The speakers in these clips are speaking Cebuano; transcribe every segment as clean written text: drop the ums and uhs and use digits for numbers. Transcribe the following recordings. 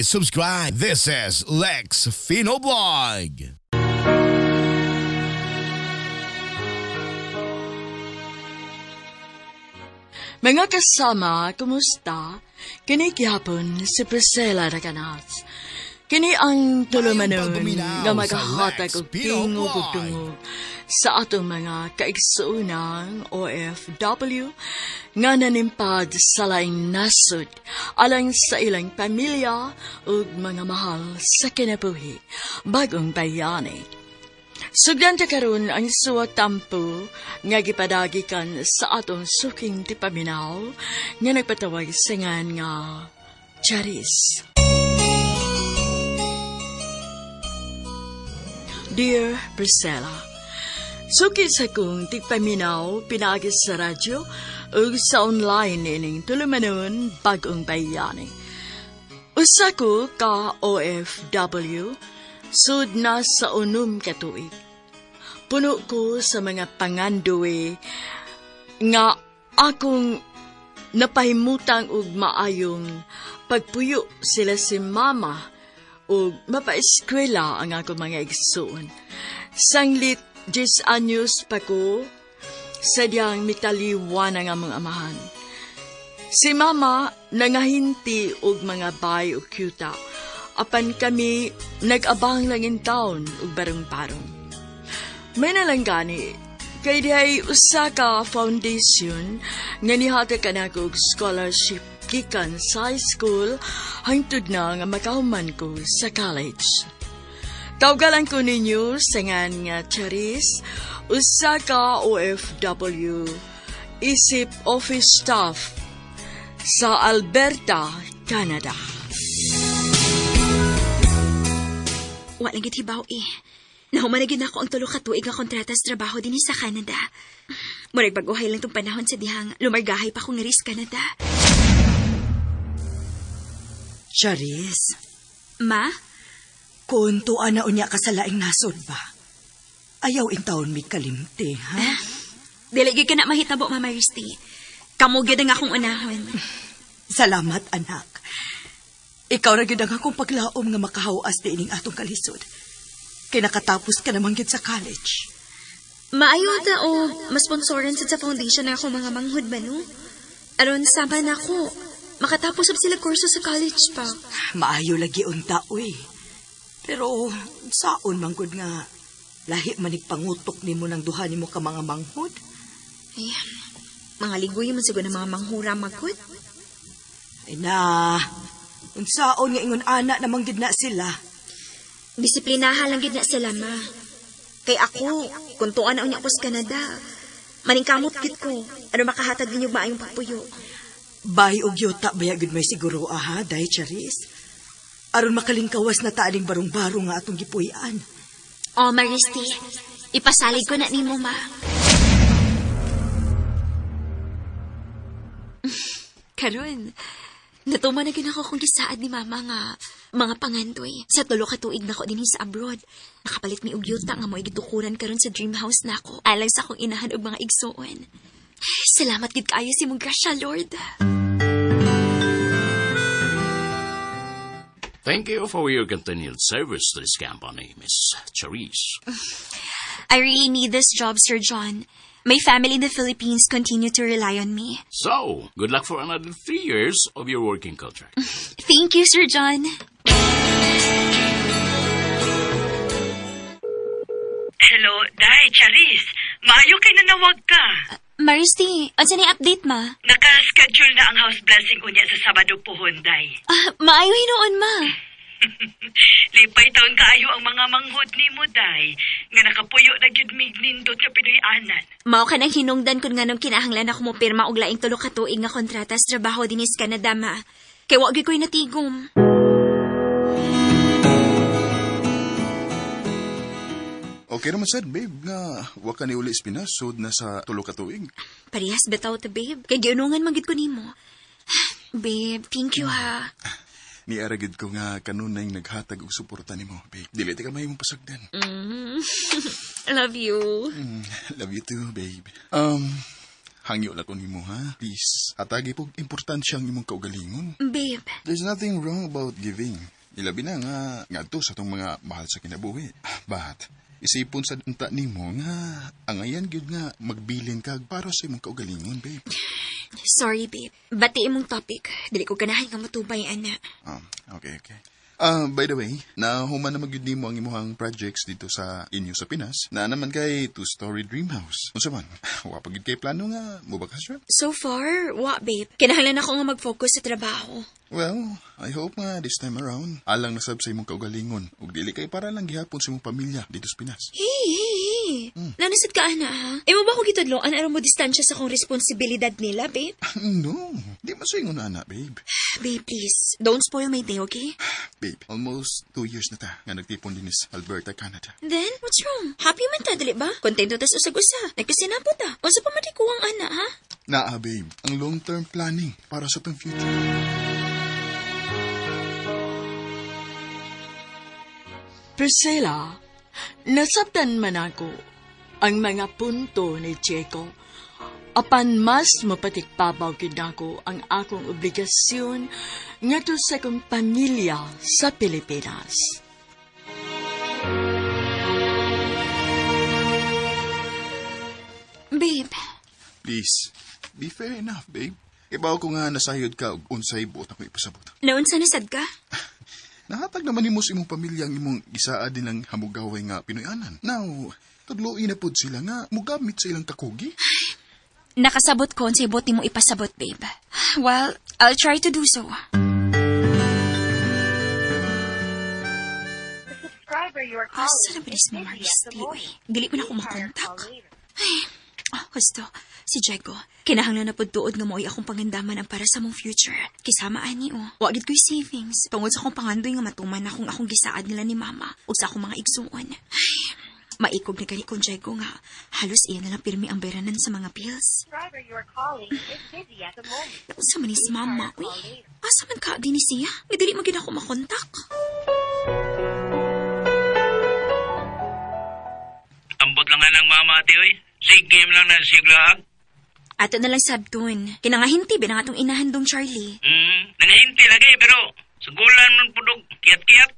Please subscribe. This is Lex Fino Blog. Mga kasama, kumusta? Kini gihapon si Priscilla Raganas. Kini ang tulumanon Maayong nga pagpaminaw maghahatag sa og Lex Pino tingog ug Blog. dungog sa atong mga kaigsuonang OFW nga nanimpad sa laing nasod alang sa ilang pamilya ug mga mahal sa kinabuhi. Bagong bayani. Sugdan ta karon ang suwat tampo nga gipadagikan sa atong suking tipaminaw nga nagpatawag sa ngan nga Charis. Dear Priscilla, Suki sa kong tigpaminaw pinaagi sa radyo ug sa online ining tulumanon bagong bayani. Usa ko ka OFW, sud na sa 6 ka tuig. Puno ko sa mga pangandoy nga akong napahimutang og maayong pagpuyo sila si mama ug mapaeskwela ang akong mga igsuon. Sanglit 10 anyos pa ko, sadyang mitaliwan ang among amahan. Si mama nangahinti og mga bay og kyuta. Apan kami nag-abang lang in town og barong-barong. May nalanggani, kay dihay usa ka foundation nga nihatag kanako og scholarship gikan sa high school hangtod na nga makahuman ko sa college. Tawgalan ko ninyo sa ngan nga Charis, usa ka OFW, isip office staff sa Alberta, Canada. Wa lang gid hibaw eh. Nahuman na gyud nako ang tulo ka tuig nga kontrata sa trabaho dinhi sa Canada. Murag bag-ohay lang tong panahon sa dihang lumargahay pa ko ngari sa Canada. Charis, Ma, kung tuwa na unya ka sa laing nasod ba? Ayaw intawon mi kalimti, ha? Dili gyud ka na mahitabo, Mama Risti. Kamo gyud ang akong unahon. Salamat, anak. Ikaw ra gyud ang akong paglaom nga makahawas di ining atong kalisod. Kay nakatapos ka naman gyud sa college. Maayo ta o masponsoran sad sa foundation ang akong mga manghud ba no? Aron sama na ako. Makatapos sab sila kurso sa college pa. Maayo lagi unta, uy. Pero saon man gud nga lahi manig pangutok nimo ng duha nimo ka mga manghud? Ay, mga ligoy man siguro ng mga manghura magud. Ay na, unsaon nga ingon ana namang gid na sila. Disiplinaha lang gid na sila, ma. Kay ako, kung tuan na unya ko sa Canada, maningkamot gid ko, ano makahatag ninyo maayong pagpuyo. Bay og yuta baya gud may siguro aha, day Charis. Aron makalingkawas na taaning barong-barong nga atong gipuy-an. Oh, Maristi, ipasalig ko na nimo, ma. Karon, natuman na gid ako kung gisaad ni mama nga mga pangandoy. Sa tulo ka tuig nako dinhi sa abroad. Nakapalit mi og yuta nga mo'y gitukuran karon sa dream house nako. Alang sa akong inahan og mga igsuon. Salamat gid kaayo sa imong grasya, Lord. Thank you for your continued service to this company, Miss Charisse. I really need this job, Sir John. My family in the Philippines continue to rely on me. So, good luck for another 3 years of your working contract. Thank you, Sir John. Hello, Day, Charis. Maayo kay nanawag ka. Maristi, unsa ni update ma? Naka-schedule na ang house blessing unya sa Sabado pohon, Day. Ah, maayo hinuon ma. Lipay taon kaayo ang mga manghod nimo, Day. Nga nakapuyo na gyud mig nindot ka Pinoy-anan. Mao ka nang hinungdan kun nganong kinahanglan ako mo pirma og laing tulo ka tuig nga kontrata sa trabaho dinhi sa Canada ma. Kay wa gyud ko'y natigom. Okay naman sad, babe, nga wa ka ni uli sa Pinas, sud na sa tulo ka tuig. Parehas bitaw ta babe. Kay giunungan man gyud ko nimo. Babe, thank you ha. Niara gid ko nga kanunay naghatag og suporta nimo, babe. Dili ta ka mahimong pasagdan. Love you. Love you too, babe. Hangyo lang ko nimo ha. Please, hatagi pog importansya ang imong kaugalingon. Babe, There's nothing wrong about giving. Ilabi na nga ngadto sa atong mga mahal sa kinabuhi. But isipon sa unta nimo nga angayan gyud nga magbilin kag para sa imong kaugalingon, babe. Sorry, babe. Bati imong topic. Dili ko ganahan nga motubay, ana. Okay. By the way, nahuman na magyud nimo ang imuhang projects dito sa inyo sa Pinas. Na naman kay two-story dream house. Unsa man? Wa pa gyud kay plano nga mo bakasyon? So far, wa, babe. Kinahanglan ako nga mag-focus sa trabaho. Well, I hope nga this time around, alang nasab sa imong kaugalingon ug dili kay para lang gihapon sa imong pamilya dito sa Pinas. Hey, hey, hey. Nanasad ka, ana, ha? Imo ba ko gitudloan aron mo distansya sa akong responsibilidad nila, babe? No, di man sa ingon ana, babe. Babe, please. Don't spoil my day, okay? Babe, almost 2 years na ta nga nagtipon din sa Alberta, Canada. Then, what's wrong? Happy man ta, dili ba? Kontento tas usag-usa. Nagkasinabot ta. Unsa pa man di kuwang ana, ha? Naa, babe, ang long-term planning para sa atong future. Priscilla, nasabtan man ako ang mga punto ni Checo. Apan mas mapatikpabaw gid nako ang akong obligasyon ngadto sa akong pamilya sa Pilipinas. Babe, Please, be fair enough, babe. Ibaw ko nga nasayod ka og unsay buot ako ipasabot. Naunsa na sad ka? Nahatag naman nimo sa imong pamilya ang imong gisaad nilang hamugaway nga Pinoyanan. Now, tudloin na pod sila nga mugamit sa ilang kakugi. Nakasabot ko unsay buot nimo ipasabot, babe. Well, I'll try to do so. Asa na ba ni si Mama Risti, uy? Dili man ako makontak. Ay, oh, gusto. Si Diego. Kinahanglan na pud tuod nga mo'y akong pangandaman ang para sa mong future. Kisama ani, oh. Wa gid ko'y savings. Tungod sa akong pangandoy nga matuman akong akong gisaad nila ni Mama ug sa akong mga igsuon. Ay, maikog na gani kong Diego nga halos iya na lang pirmi ang beranan sa mga bills. Unsa man ni si Mama, uy? Asa man ka din ni siya? Nga dili man gid ako makontak. Ambot lang nga ng mama ate, oy. Sige lang na siglaag. Ato na lang sabton. Kinangahinti ba na atong inahandong Charlie? Nangahinti lagi pero sugulan man pudog kiat-kiat.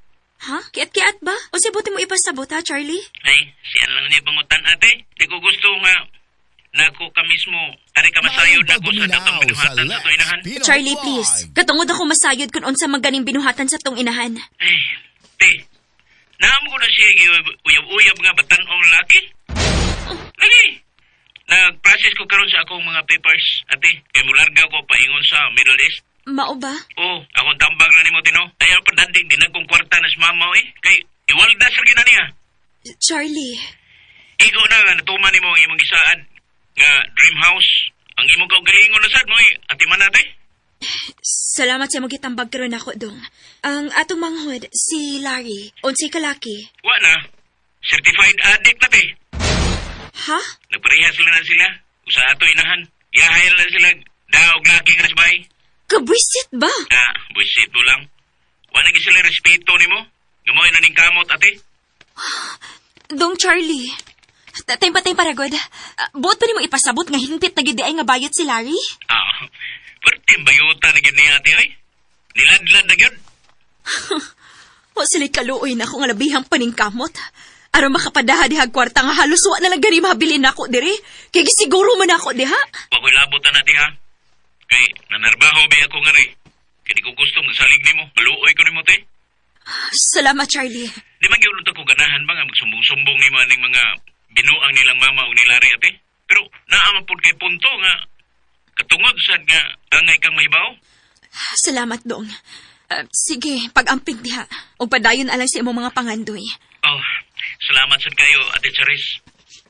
Ha? Kiat-kiat ba? O buti mo ipasabot ha, Charlie? Ay, siyan lang ni bangutan ate. Di ko gusto nga nako ka mismo ari ka masayod nako sa datong binuhatan sa to inahan. Charlie, please. Katungod ako masayod kung unsa maganing binuhatan sa tong inahan. Ay, te. Naamo ko na siya uyab-uyab nga batan-ong laki. Lagi. Nag-process ko karon sa akong mga papers, ate. Kay mularga ko paingon sa Middle East. Mao ba? Oh, akong tambag na nimo tino. Ayaw pa dandig din kong kwarta na si mama eh. Kay iwalda sa gina niya. Charlie, Igo na nga natuman nimo ang imong gisaad nga dream house. Ang imong kaugalingon na sad mo eh. Ati man ate. Salamat sa imong gitambag karon ako dong. Ang atong manghod, si Larry, unsay kalaki. Wa na. Certified addict na te. Ha? Nagparehas lang na sila. Usa ato inahan. Yahayal na sila. Daog laki nga sabay. Kabwisit ba? Ah, buisit mo lang. Wa na gyud sila respeto nimo. Gamoy na ning kamot ate. Dong Charlie. Tatay patay paragod. Ah, buot pa nimo ipasabot nga hingpit na gid ay nga bayot si Larry? Ah, perti bayuta na gyud niya ate oy. Niladlad na gyud. Wa sila'y kaluoy na ako nga labihang paningkamot. Aron makapadaha dihag kwarta nga halos wa na lang gani mabilin nako diri. Kay gisiguro man ako diha. Wa ko'y labot na ate ha. Kay nanarbaho ba ako nga rin. Kay di ko gusto magsalig nimo. Maluoy ko nimo te. Salamat, Charlie. Di man gyud ko ganahan ba nga magsumbong-sumbong nimo aning mga binuang nilang mama ug nilari ate. Pero naa man pud kay punto nga katungod sad nga angay kang mahibaw. Salamat, Dong. Ah, sige, pag-amping diha. Ug padayon alang sa imong mga pangandoy. Oh, salamat sad kayo Ate Charis.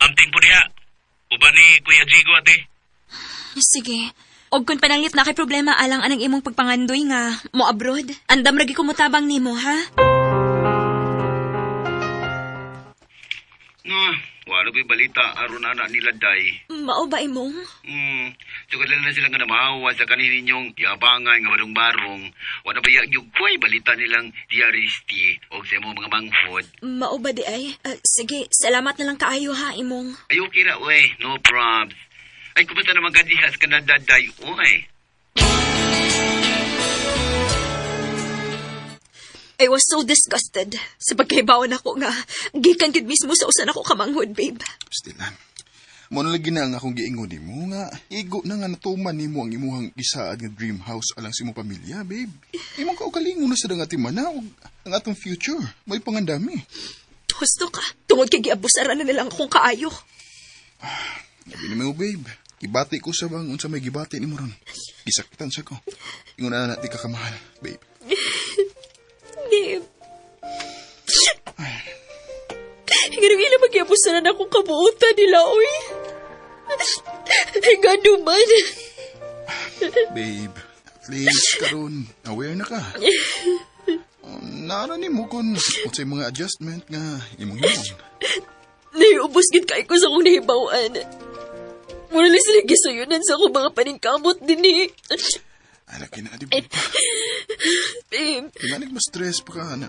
Amping po diha. Uban ni Kuya Jigo ate. Sige. Og kung pananglit na kay problema alang anang imong pagpangandoy nga mo abroad. Andam ra gyud ko motabang nimo, ha? No, wala ko'y balita aron ana nila day. Mao ba imong? Sugod lang na sila nga namahawa sa kanhin ninyong yabangan nga barong-barong. Wala ba yung ko'y balita nilang diaristi o sa imong mga manghod. Mao ba di ay? Ah, sige, salamat na lang kaayo ha, imong. Ay, okay ra, we. No probs. Ay, kumusta naman ka diha sa Canada, day? Uy. I was so disgusted sa pagkahibawan ako nga gikan gid mismo sa usan ako kamanghod, babe. Stilan. Mo na lagi na ang akong giingon nimo nga igo na nga natuman nimo ang imuhang gisaad nga dream house alang sa imong pamilya, babe. Imong kaugalingon na sa nga timana ug ang atong future may pangandami. Husto ka. Tungod kay giabusaran na nilang akong kaayo. Labi ni mo, babe. Gibati ko sa bang unsa may gibati nimo ron. Gisakitan sa ko. Ingon na na di ka kamahal, babe. Babe. Ganun ila magiabusaran akong kabuutan nila, uy. Gano man. Babe, at least karon aware na ka. Naara nimo kun unsay mga adjustment nga imong himuon. Naiubos gid kay ko sa akong nahibawan. Mura lang sila gisuyunan sa akong mga paningkamot din eh. Ay, laki na, di ba? Babe, Tingalig ma-stress pa ka, na.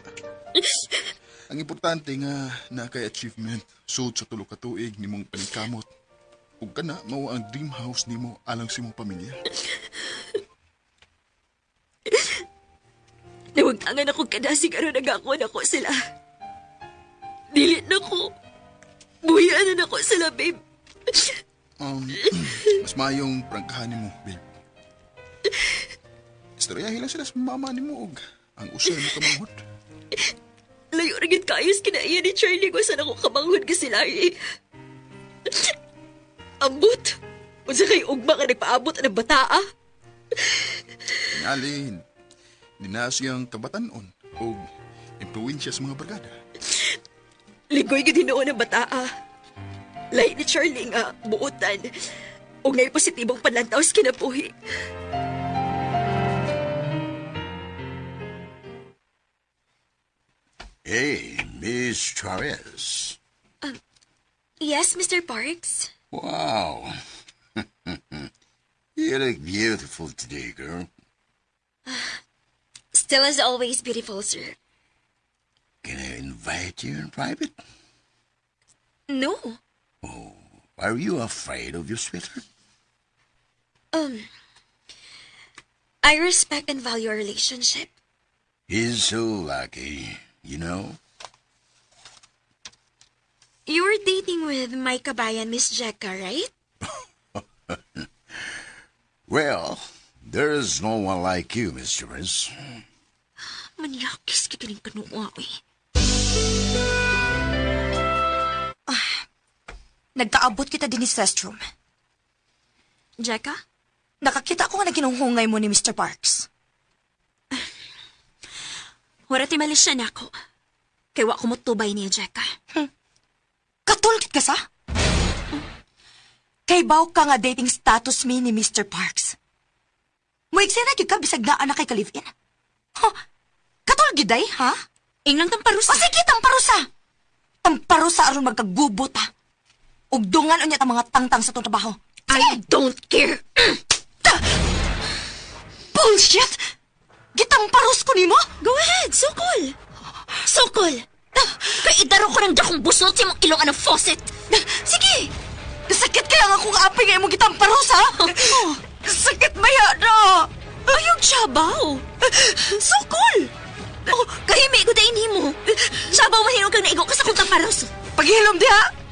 Ang importante nga na kay achievement, sud sa tulo ka tuig nimong paningkamot. Ug kana mao ang dream house nimo alang sa imong pamilya. Nawagtangan ako kadasig aron nagakuan ako sila. Dili na ko. Buhian na nako sila, babe. Mas maayong prangkahan nimo, babe. Istoryahin lang sila sa mama nimo og ang usa mo kamanghod. Layo ra gyud kaayos kinaiya ni Charlie kung saan ako kamanghod ka sila eh. Ambot. Unsa kay ugma nga nagpaabot ang bataa? Tingali, di na siyang kabatanon og impluwensya sa mga barkada. Ligoy gyud hinuon ang bataa. Lahi ni Charlie nga buotan ug nay positibong panlantaw sa kinabuhi. Hey, Miss Chavez. Yes, Mr. Parks? Wow. You look beautiful today, girl. Still as always beautiful, sir. Can I invite you in private? No. Oh, are you afraid of your sweetheart? I respect and value our relationship. He's so lucky, you know. You were dating with my kabayan, Miss Jekka, right? Well, there's no one like you, Miss Chavez. Manyakis ka kining kanuwa, eh. Nagkaabot kita din sa restroom. Jekka? Nakakita ko nga naginunghungay mo ni Mr. Parks. Wala ti mali siya nako. Kay wa ko motubay niya, Jekka. Katulkit ka sa? Kay baw ka nga dating status mi ni Mr. Parks. Muigsira gyud ka bisag naa na kay ka-live-in. Huh? Katulgid ay, ha? Inglang tamparusa. O sige, tamparusa. Tamparusa aron magkagubot, ha? Ugdungan unya ang mga tangtang sa itong trabaho. I don't care. Bullshit! Gitamparos ko nimo? Go ahead, sukol. Sukol. Kay idaro ko ng dakong busot sa imong ilong anong faucet. Sige. Sakit kaya nga kung apay nga imong gitamparos, ha? Sakit ba yan, na? Ayog sabaw. Sukol. Oh, kahimi ko dahil nimo. Sabaw mahinog kang naigo ka sa kong tamparos. Paghilom diha!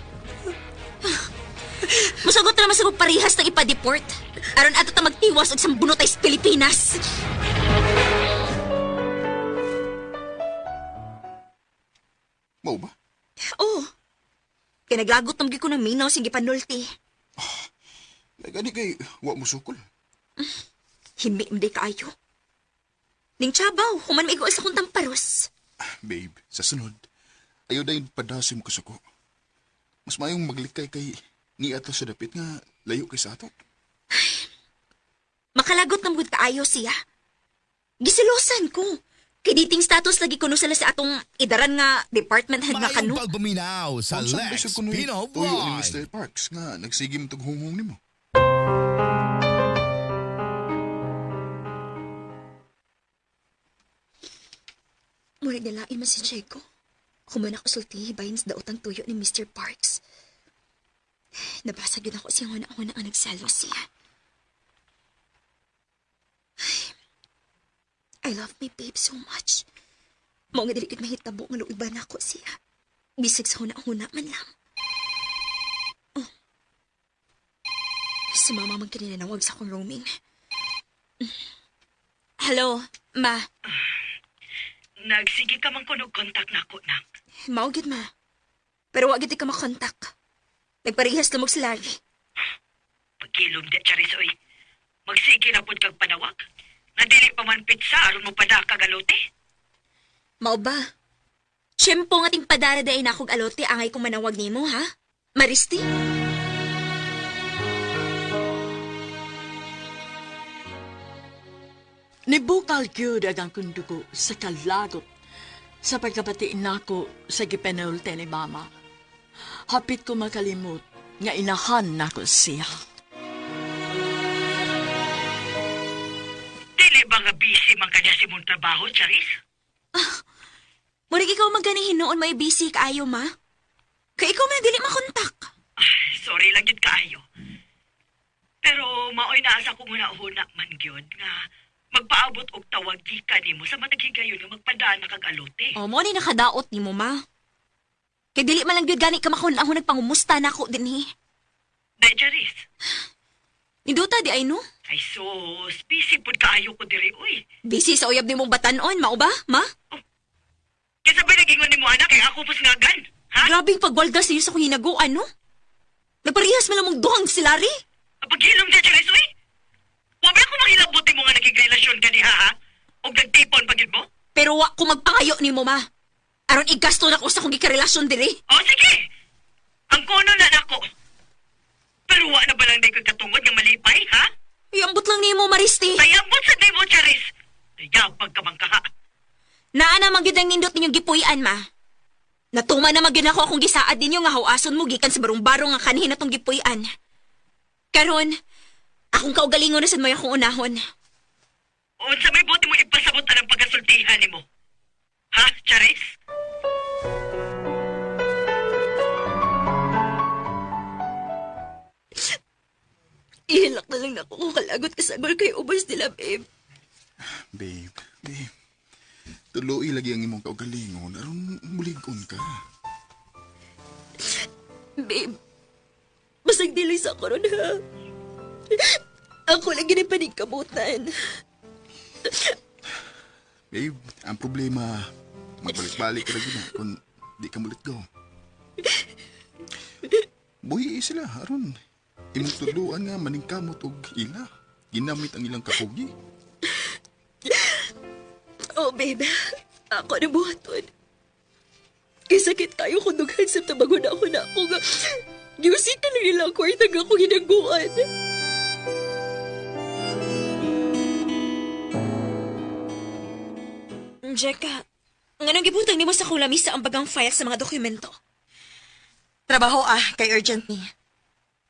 Musagot na masagot parihas ng ipa-deport. Aron ato ta magtiwas og sambunotay sa Pilipinas. Mao ba? Oh. Kay naglagot nam gyud ko ng minaw sing gipanulti. Ay, gani kay wa mo sukol. Himi man kaayo. Ning tsabaw, human maigo sa kong tamparos. Babe, sa sunod, ayaw dayon padasim ko sa ko. Mas mayong maglikay kay ni ato sa dapit nga layo kay sa ato. Makalagot nam gud kaayo siya. Gisilosan ko. Kay dating status lagi kuno sila sa atong idaran nga department head nga Maayong kanu. pagpaminaw sa Unsa Lex bisag kuno'y Pino tuyo ni Vlog. Mr. Parks nga nagsige mo tog hunghong nimo. Murag nalain man si Diego. Human ako sulti bahin sa daotang tuyo ni Mr. Parks. Nabasa gyud ako siyang una-una ang nagselos siya. Ay, I love my babe so much. Mao nga dili gyud mahitabo nga luoy ba nako siya. Bisag sa huna-huna man lang. Oh. Si mama man kanina nawag sa akong roaming. Hello, ma. Nagsige ka man kunog contact nako, nak. Mao gyud, ma. Pero wa gyud ka makontak. Nagparehas lamog si Larry. Pagkilom di, Charis, oy. Magsige na pud kag panawag. Nadili pa man pizza aron mo pada kag alote. Mao ba? Tiyempo nga ting padara day na akong alote angay kong manawag nimo, ha? Maristi? Nibukal gyud ang kundugo sa kalagot sa pagkabati nako sa gipenulte ni Mama. Hapit ko makalimot nga inahan nako siya. Dili ba nga busy man kanya si mong trabaho, Charis? Murag ikaw magani hinuon may busy kaayo, ma. Kay ikaw man dili makontak. Ay, sorry lang gyud kaayo. Pero maoy naa sa akong huna-huna man gyud nga magpaabot og tawag gikan nimo sa matag higayon nga magpadaan na kag alote. O, mo ni nakadaot nimo, ma. Kay dili man lang gyud gani ka makahuna-huna nagpangumusta nako dinhi. Day, Charis. Ninduta di ay no? Ay sus, busy pud kaayo ko diri uy. Busy sa uyab nimong batanon, mao ba, ma? Kinsa ba nagingon nimo anak kay ako pus ngagan? Ha? Grabing pagwaldas niyo sa akong hinaguan, no? Nagparehas man lang mong duhang si Larry. Paghilom di, Charis uy. Wa ba ako mahilabot mo nga nakigrelasyon ka diha ha? Og nagtipon pa gyud mo? Pero wa ko magpangayo nimo, ma. Aron igasto na ko sa akong gikarelasyon diri. O sige. Ang kono na nako. Pero wa na ba lang di ko'y katungod nga malipay, ha? Iambot lang nimo, Maristi. Sayambot sa di mo, Charis. Yabag ka man kaha. Naa na man gyud ang nindot ninyong gipuy-an, ma. Natuma na man gyud ako akong gisaad ninyo nga hawason mo gikan sa barong-barong nga kanhin atong gipuy-an. Karon, akong kaugalingon na sad mo'y akong unahon. Unsa may buti mo ipasabot ang pagkasultihan nimo? Ha, Charis? Ihilak na lang nako kung kalagot kasagol kay ubos nila, babe. Babe, babe. Tuloy lagi ang imong kaugalingon aron mulig-on ka. Babe, basag dili sa karon ha. Ako lang ginipaningkamutan. Babe, ang problema, magbalik-balik ka lagi na kung di ka mulit go. Buhi sila, aron. Imong tuluan nga maningkamot og ila. Ginamit ang ilang kakugi. Oh, babe. Ako na buhaton. Kisakit kayo kung dughan sa tabago na ako na ako nga. Giusin ka lang nila ang kwarta nga ako ginaguan. Jeka, nganong gibutang nimo sa kulamisa ang bagang file sa mga dokumento? Trabaho ah, kay urgent ni.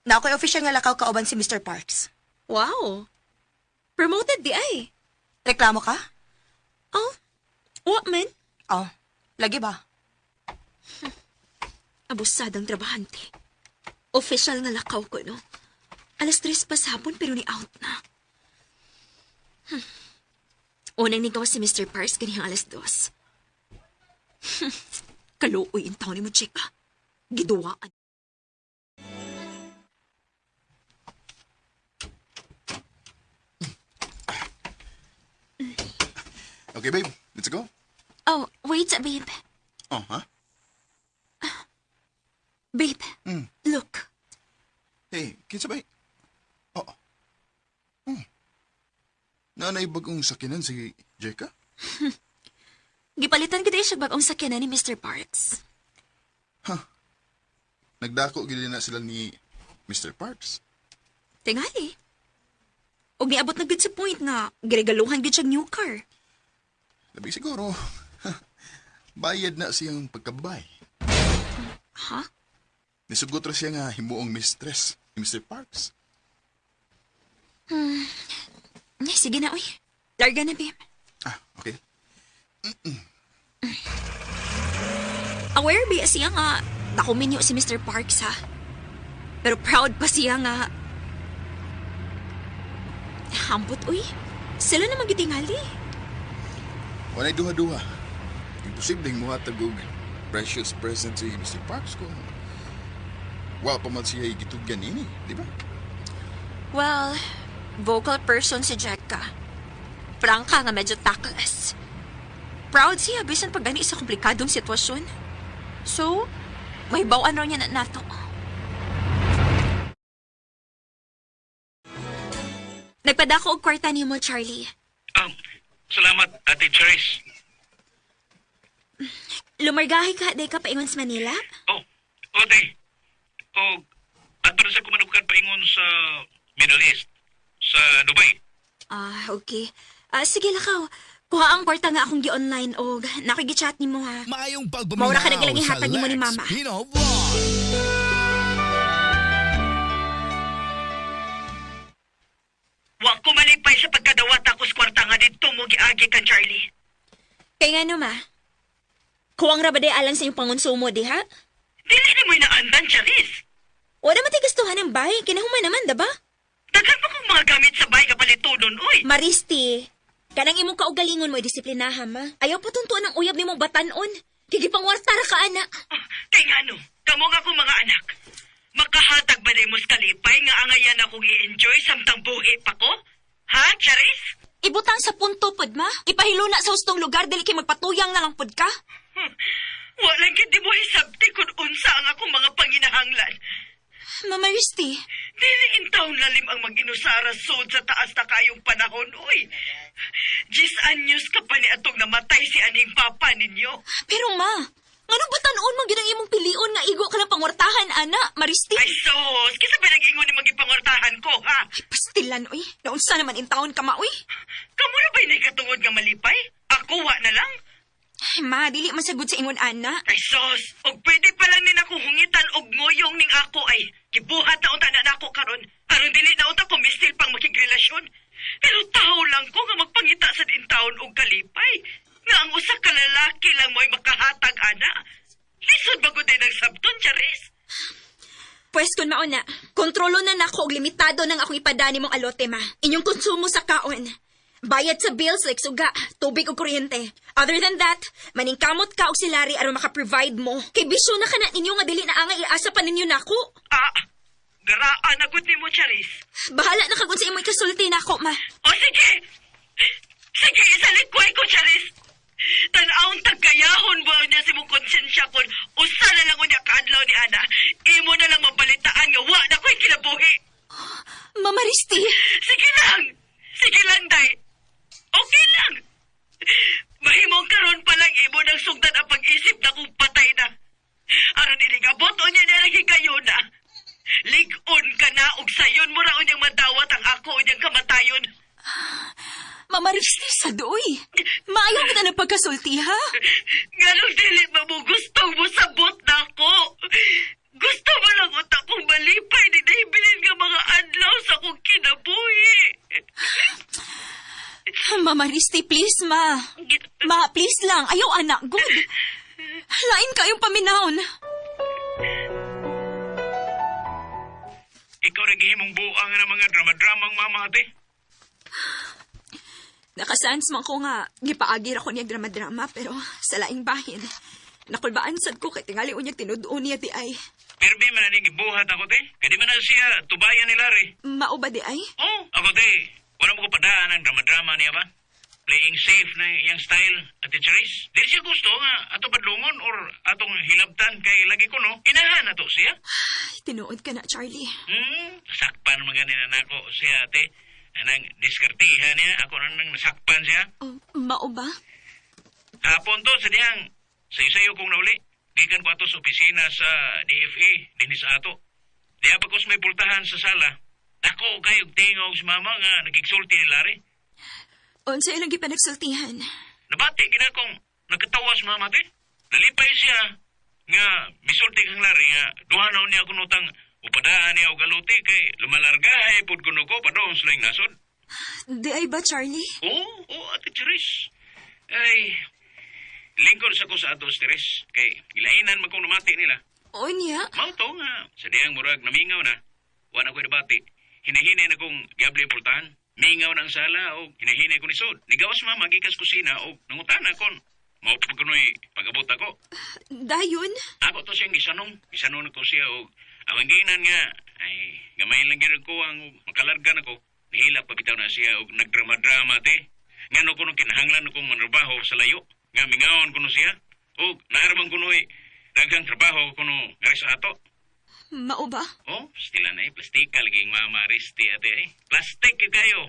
Na ako'y official nga lakaw kauban si Mr. Parks. Wow. Promoted di ay. Reklamo ka? Oh, wa man. Oh, lagi ba? Abusadang trabahante. Official nga lakaw ko, no? 3:00 pa sa hapon pero ni out na. Unang nigaw si Mr. Parks ganihang 2:00. Kaluoy in taon ni mo, chika. Giduwaan. Okay, babe. Let's go. Oh, wait, babe. Oh, ha? Babe, look. Hey, kinsa ba? Oh. Naanay bagong sakinan si Jeka? Gipalitan gid siya bagong sakyanan ni Mr. Parks. Huh. Nagdako gid na sila ni Mr. Parks. Tingali. Og niabot na gid sa point nga giregaluhan gid siya new car. Labi siguro. Bayad na siyang pagkabay. Ha? Nisugot ra siya nga himuong mistress ni Mr. Parks. Ay, sige na, uy. Larga na, babe. Ah, okay. Aware ba siya nga nakuminyo si Mr. Parks, ha? Pero proud pa siya nga. Hambot, uy. Sila na magitingali. Walay duha-duha. Imposibleng muhatag og precious present si Mr. Parks kung wa pa man siya gitugyan ini, di ba? Well, vocal person si Jekka. Prangka nga medyo tactless. Proud siya bisan pag gani sa komplikadong sitwasyon. So, may bawan raw niya na nato. Nagpadako og kwarta nimo, Charlie. Salamat, Ate Cherise. Lumargahi ka, day ka paingon sa Manila? Oh, ate. Oh, ato na sa kumanukan paingon sa Middle East, sa Dubai. Ah, okay. Ah, sige lakaw. Kuha ang kwarta nga akong gi-online og nakigi-chat nimo ha. Maayong Maura pagpaminaw ka na gilang sa ihatag nimo ni Lex Mama. Pino Vlog. Wa ko malipay sa pagkadawat ako sa kwarta nga didto mo giagi kan Charlie. Kay nga no, ma. Kuwang ra ba day alang sa inyong pangonsumo diha? Dili ni mo inaandan, Charis. Wala man tay gastuhan ng bahay, kinahuman naman, diba? Daghan pa kong mga gamit sa bahay kapalitunon, uy. Maristi, kanang imong kaugalingon mo disiplinaha, ma. Ayaw po tuntuan ang uyab nimong batanon. Kigipangwarta ra ka, ana. Kay ngano, kamo nga akong mga anak. Makahatag ba nimo sa kalipay nga angayan akong i-enjoy samtang buhi pa ko? Ha, Charis? Ibutang sa punto pod, ma. Ipahiluna sa hustong lugar dili kay magpatuyang na lang pod ka. Walang gid mo hisabti kung unsa ang akong mga panginahanglan. Mama Risti, Dili in taon lalim ang mag-inusara sud sa taas na kayong panahon, uy. Jis anyos ka pa ni atong namatay si aning papa ninyo. pero ma, ngano batanon man gyud ang imong pilion nga igo ka lang pangwartahan, ana, Maristi? Ay sos, kisa ba nag-ingon ni magipangortahan ko, ha? Ay, pastilan, uy. Naunsa naman in taon ka, ma, uy. Kamu na ba'y nakatungod nga malipay? Ako wa na lang? Ay, ma, dili man sagud sa ingon, ana. Ay sos, og pwede pa lang ni nako hungitan og ngoyong ning ako ay gibuhat na unta na nako karon. Aron dili na unta ko mistil pang makigrelasyon. Pero tawo lang ko nga magpangita sa intawon og kalipay. Nga ang usa ka lalaki lang mo'y makahatag ana. Lisod ba gud ng sabton, Charis? Pwes kun mao na, kontrolo na nako og limitado nang akong ipadani mong alote, ma. Inyong konsumo sa kaon. Bayad sa bills like suga, tubig ug kuryente. Other than that, maningkamot ka og si Larry aron maka-provide mo. Kay bisyo na kana ninyo nga dili na angay iasa pa ninyo nako. Ah, garaan na gud nimo, Charis. Bahala na kag unsa imoy kasulti nako, ma. O sige! Sige, isalikway ko, Charis! Tanawon tagkayahon ba niya si mong konsensya kon usa na lang unya kaadlaw ni Ana. Imo na lang mabalitaan nga wa na ko'y kinabuhi. Mama Risti, Sige lang! Sige lang, day! Okay lang! Mahimong karon pa lang imo nang sugdan ang pag-isip na kung patay na. Aron iligabot o niya niya higayon na. Lig-on ka na og sayon mo ra unyang madawat ang ako unyang kamatayon. Mama Risti sa doy. Maayo kita na pagkasulti, ha? Nganong dili ba mo gusto mo sabot na ako? Gusto mo lang unta kong malipay ni nahibilin nga mga adlaw sa akong kinabuhi. Mama Risti, please, ma. Ma, please lang. Ayaw, anak. Good. Lain kayong paminahon. Ikaw naghihimong buang ng mga drama-dramang mama, ate. Nakasans man ko nga, gipaagi ra ko niya drama-drama, pero sa laing bahin. Nakulbaan sad ko kay tingali unyag tinud-on niya di ay. Pirmi man na ning gibuhat ako, te. Kaya di man na siya tubayan ni Larry. Mao ba di ay? Oh, ako, te. Wala mo ko padaan ang drama-drama niya ba? Playing safe na iyang style, Ate Charis. Di siya gusto nga ato badlungon or atong hilabtan kay lagi ko, no? Inahan na to siya. Ay, tinuod ka na, Charlie. Nasakpan man gani na nako siya, ate. Anang diskartihan niya, ako na nang nasakpan siya. Oh, mao ba? Hapon to, sa diyang, sayo-sayo kong nauli. Gikan ko ato sa opisina sa DFA, dinhi sa ato. Diya pa ko sa may pultahan sa sala. Dako kayo tingog si mama nga nagigsulti ni Larry. Unsa ilang gipanagsultihan? Nabati gina kong nagkatawa si mama te. Nalipay siya nga misulti kang Larry nga duha na niya kunutang upadaan niya og aluti kay lumalargahay pud kuno ko padong sa laing nasod. Di ay ba, Charlie? Oo, oo, Ate Cheris. Ay, lingkod sa ko sa ato, Teres. Kay gilainan man kong namati nila. Unya? Mao to nga, sa diyang murag namingaw na, wa na ko'y nabati. Hinahinay na kong giabli ang pultahan. Mingaw na ang sala o hinahinay ko ni Sod. Nigawas mama gikas kusina o nangutana kon. Mao pa kuno'y pag-abot ako. Dayon? Ako to siyang gisanong. Gisanong ko siya og ang ginan nga ay gamay lang gyud ko ang makalarga nako. Nihilak pa bitaw na siya og nagdrama-drama te. Ngano kuno kinahanglan akong manrabaho sa layo. Nga mingawon kuno siya. Og naarabang kuno'y daghang trabaho kuno ngari sa ato. Mao ba? Oh, stila na eh. Plastika lagi ang mama Risti ate eh. Plastik gyud kayo.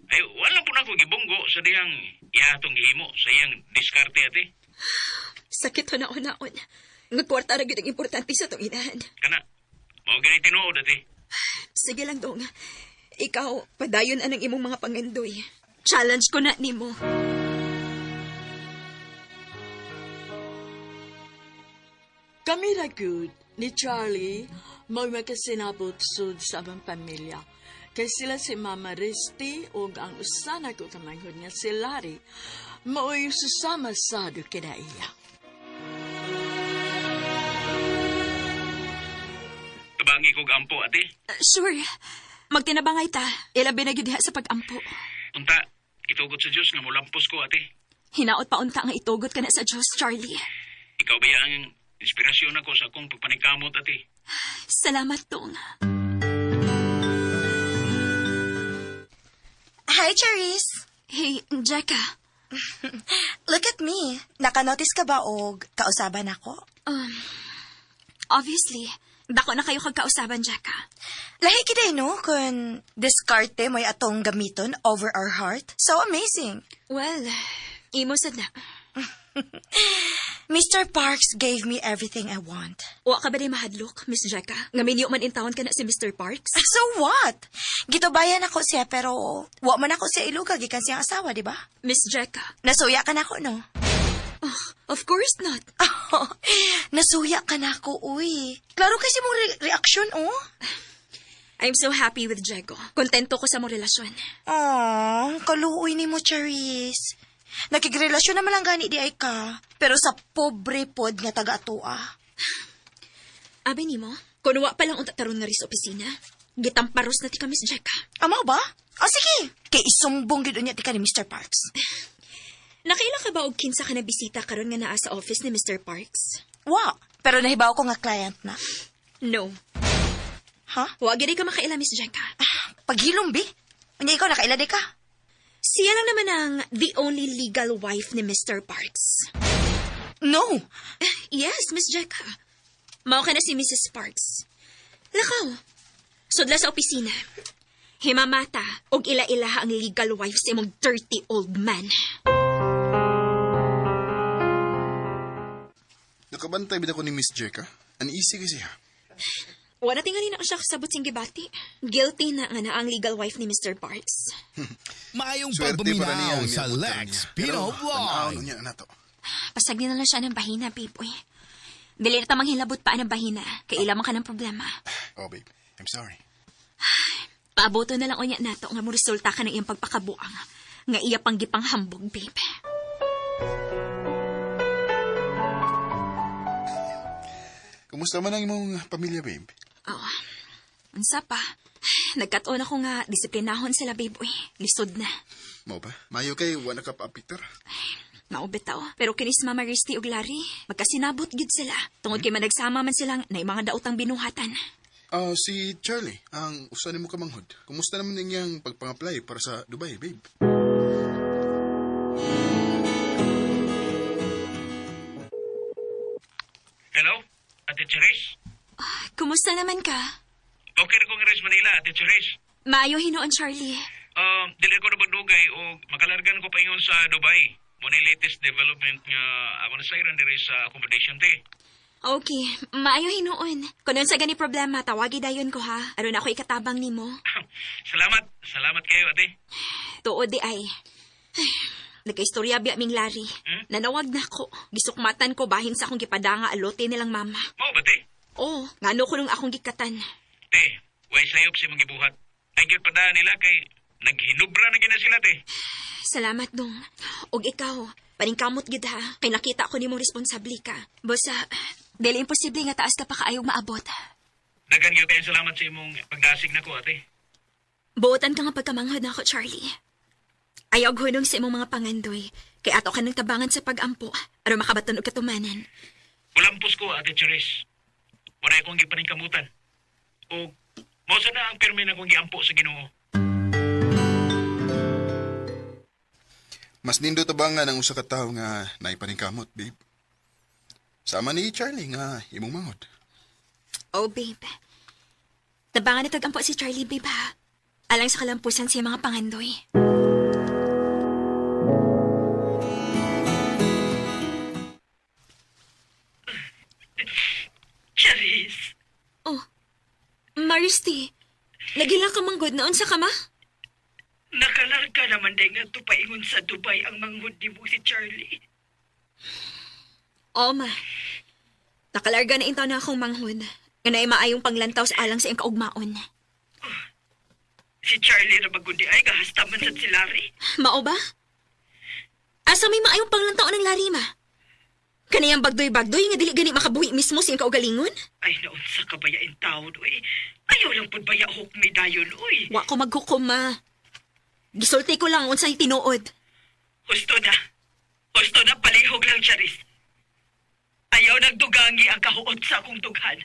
Ay, wala po na ako gibunggo sa diyang iya atong gihimo sa iyang diskarte ate. Sakit huna-hunaon. Nga kwarta ra gyud ang importante sa tong inahan. Kana, mao gani tinuod ate. Sige lang, dong. Ikaw, padayon anang imong mga pangandoy. Challenge ko na nimo. Kami ra gud ni Charlie mao makasinabot sud sa among pamilya. Kay sila si Mama Risti ug ang usa nako ka manghod nga si Larry mao'y susama sad kinaiya. Tabangi ko gampo ate. Sure. Magtinabangay ta. Ilabi na gyud diha sa pag-ampo. Unta, itugot sa Dios nga molampos ko ate. Hinaot pa unta nga itugot ka na sa Diyos, Charlie. Ikaw ba ang inspirasyon ako sa akong pagpanikamot ate? Salamat, Dong. Hi, Cherise. Hey, Jeka. Look at me. Nakanotice ka ba og kausaban ako? Obviously, dako na kayo kagkausaban, Jeka. Lahi kita no kung diskarte mo'y atong gamiton over our heart. So amazing. Well, imo sad na. Mr. Parks gave me everything I want. Wa ka ba di mahadlok, Miss Jeka? Nga minyo man intawon ka na si Mr. Parks? So what? Gitubayan ako siya pero wa man ako siya iluga gikan siyang asawa, di ba? Miss Jeka? Nasuya ka na ako, no? Oh, of course not. Nasuya ka na ako, uy. Klaro kasi mong reaksyon, oh. I'm so happy with Diego. Kontento ko sa mong relasyon. Aww, kaluoy ni mo, Cherise. Nakigrelasyon naman lang gani di ay ka. Pero sa pobre pod nga taga-atua. Abi nimo, kunwa pa lang unta taron nga rin sa opisina. Gitamparos na ti ka, Miss Jeka. Amo ba? O sige, kay isumbong gid unya ti ka ni Mr. Parks. Nakaila ka ba og kinsa ka na bisita karon nga naa sa office ni Mr. Parks? Wa, pero nahibaw ko nga client na. No. Ha? Wa gid ka makaila, Miss Jeka. Paghilom, bi. Unya ikaw nakaila di ka. Siya lang naman ang the only legal wife ni Mr. Parks. No. Yes, Miss Jeka. Mao ka na si Mrs. Parks. Lakaw. Sudla sa opisina. Himamata og ila-ilaha ang legal wife sa imong dirty old man. Nakabantay bid ako ni Miss Jeka. Uneasy kasi siya. Wala tingali na ko siya kasabot sing gibati. Guilty na nga na ang legal wife ni Mr. Parks. Maayong Swerte para niya pagpaminaw ang sa niabot karon Lex niya. Pino Pero, Vlog. tan-awon niya na to. Pasagdi na lang siya ng bahina, babe. Uy. Dili na tamang hilabot pa ng bahina. Kay ila man ka ng problema. Oh, babe. I'm sorry. Paaboto na lang unya nato nga mo resulta ka ng iyang pagpakabuang. Nga iya pang gipanghambog, babe. Kumusta man ang imong pamilya, babe? Oo. Unsa pa? Nagkatuon ako nga disiplinahon sila, babe. Uy, lisod na. Mao ba? Mayo kay wala ka pa Peter. Mao bitaw. Pero kinis Mama Risty ug Larry, magkasinabot gid sila. Tungod kay managsama man silang na mga daotang binuhatan. Ah, si Charlie, ang usa nimo ka manghod. Kumusta naman iyang pagpang-apply para sa Dubai, babe? Hello? Ate Cherise? Kumusta naman ka? Okay na ko nga rin sa Manila, Ate Cherise. Maayo hinuon, Charlie. Dili ko na magdugay o makalargan ko paingon sa Dubai. Muna yung latest development nga ako na sayran diri sa accommodation te. Okay, maayo hinuon. Kung sa gani problema, tawagi dayon ko ha. Aron ako ikatabang nimo. Salamat. Salamat kayo, ate. Tuod di ay. Ay, nagkaistorya biya ming Larry. Hmm? Nanawag na ko. Gisukmatan ko bahin sa akong gipadanga alote nilang mama. Mao ba, te? Oo, ngano ko nung akong gikatan. Te, way sayop si mong gibuhat. Ay gyud padaan nila kay naghinubra na gina sila, te. Salamat, dong. Og ikaw, paningkamot gid ha. Kay nakita ko nimong responsable ka. Basta, Dili imposible nga taas ka pa kaayog maabot. Daghan gyud kayong salamat sa imong pagdasig nako, ate. Buotan ka nga pagkamanghod na ako, Charlie. Ayaw og hunong sa imong mga pangandoy. Kay ato ka ng tabangan sa pagampo aron makabaton og katumanan. Ulampos ko, Ate Cherise. Wala akong gipaningkamutan. O, mao sa na ang pirmi na akong giampo sa Ginoo. Mas nindo tabangan ang usa ka tawo nga naipaningkamot, babe. Sama ni Charlie nga imong mangod. Oh, babe. Tabangan na tagampo si Charlie, babe, ha? Alang sa kalampusan sa iyang mga pangandoy. Charis, Oh, Maristi, nagila ka manggod noon sa kama? nakalarga naman day nga paingon sa Dubai ang manghod ni mo si Charlie. Oo, ma. Nakalarga na intaw na akong manghod. Nga na maayong panglantaw sa alang sa iyang kaugmaon. Si Charlie ra magundi ay gahastaman sa si Larry. Mao ba? Asa may maayong panglantaw ng lari, ma? Kaniyang bagdoy-bagdoy nga dili gani makabuhi mismo sa iyang kaugalingon? Ay naunsa ka baya in taon, uy. Ayaw lang pud baya hukmi dayon, uy. Wa ko maghukom, ma. Gisulti ko lang unsay tinuod. Husto na. Husto na palihog lang, Charis. Ayaw nagdugangi ang kahuot sa akong dughan.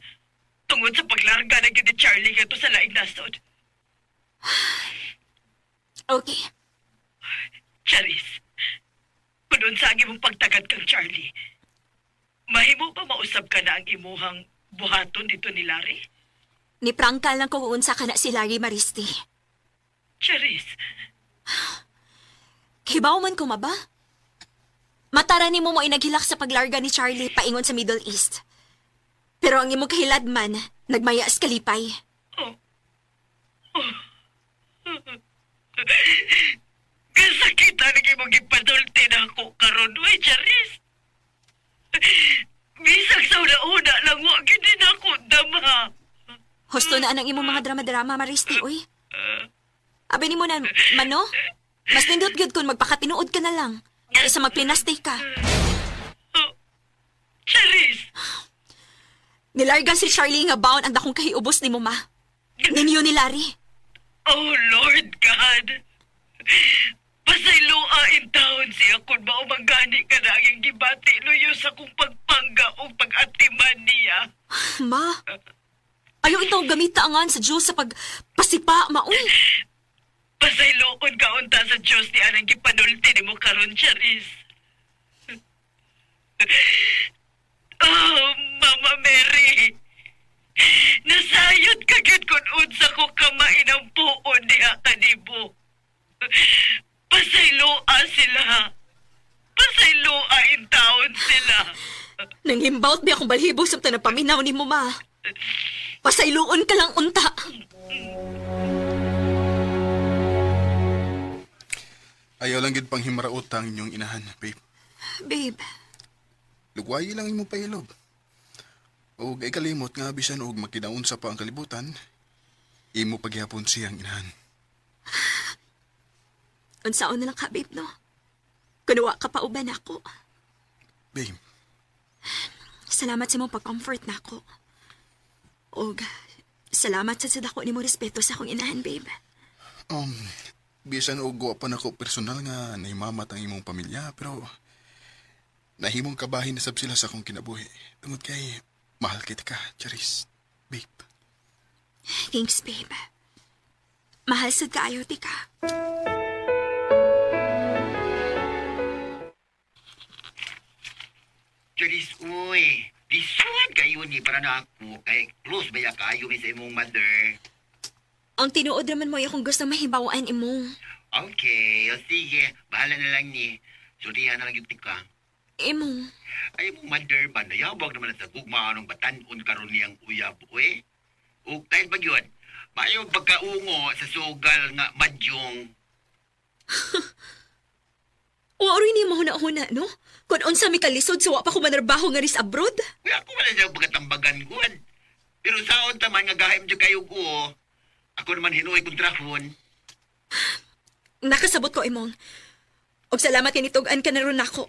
Tungod sa paglarga na gyud ni Charlie ngadto sa laing nasod. Okay. Charis, kung unsa ang imong pagtagad kang Charlie, mahimo ba mausab ka na ang imuhang buhaton dito ni Larry? Ni prangka lang ko kung unsa ka na si Larry Maristi. Charis, Hibaw man ko maba? Matara nimo mo inaghilak sa paglarga ni Charlie paingon sa Middle East. Pero ang imong kahiladman, nagmayas kalipay. oh. Oh. Kasakitan ang imong gipadulti na ako karon, uy, Charis. Bisag sa una-una lang, wa gyud din ako dama. Husto na anang imong mga drama-drama, Maristi, uy. Abi nimo na, mano? Mas nindot gyud kun magpakatinuod ka na lang. Kaysa magplinastay ka. Oh. Charis! Nilarga si Charlie nga baon ang dakong kahiubos ni mo, ma. Ninyo ni Larry. Oh, Lord God! Pasayloa in taon siya kung maumangani ka na ang iyang gibati luyo sa kong pagpangga o pag-atiman niya. Ma, ayaw itaw gamita angan sa Diyos sa pagpasipa, ma, uy. Pasayloon ka unta sa Diyos ni anang gipanulti ni mo karon, Charis. Oh, Mama Mary! Nasayod ka gyud kun unsa ko kamain ang puon diha kanibo. Pasayloa sila. Pasayloa in taon sila. Nanglimbaut bi akong balhibo sa tanang paminaw ni mo, ma. Pasayloon ka lang unta. Ayaw lang gid pang himaraot ang inyong inahan, babe. Babe, Lugwayi lang imong pahilob. Og ay kalimot nga bisan og makinaunsa pa ang kalibutan, imo paghihapon siyang inahan. unsaon na lang ka, babe, no? Kunuwa ka pa uban ako. Babe, Salamat sa mong pag-comfort na ako. Og, salamat sa sadako ni mo respeto sa akong inahan, babe. um, bisan og wa pa nako personal nga nahimamat ang imong pamilya, pero nahimong kabahin na sab sila sa akong kinabuhi. Tungod kay mahal kita ka, Charis. Babe. Thanks, babe. Mahal sad kaayo, tika. Charis, uy. Lisuan kayo ni para na ako. Kay close ba ya kayo mi sa imong mother? Ang tinuod naman mo ay akong gusto mahibawaan imo. Okay, o sige. Bahala na lang ni. Sultihan na lang yung tika. Imo. Ay, imong mother ba, nayabag naman sa gugma anong batanon karon niyang uyab, uy. Ug tayo ba yun? Mayo pagkaungo sa sugal nga madyong. Wa ni mo huna-huna, no? Kung unsa mi kalisod sa wa pa ko manarbaho nga ris abroad. Uy, ako wala siya pagkatambagan gud. Pero saon taman nga gahim dyan kayo ko. Ako naman hinuoy kontrahon. Nakasabot ko imong. Og salamat kay nitug-an ka na ron nako.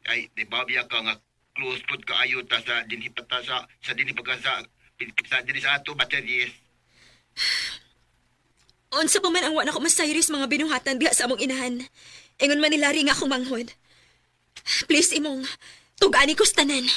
Ay, di ba biya ka nga Close pod kaayo ta sa dinhi pa ta sa dinhi pa ka sa dinhi sa ato ba, Charis? Unsa pa man ang wa nako masayris mga binuhatan diha sa among inahan. Ingon man ni Larry nga akong manghod. Please, imong, tug-ani ko sa tanan.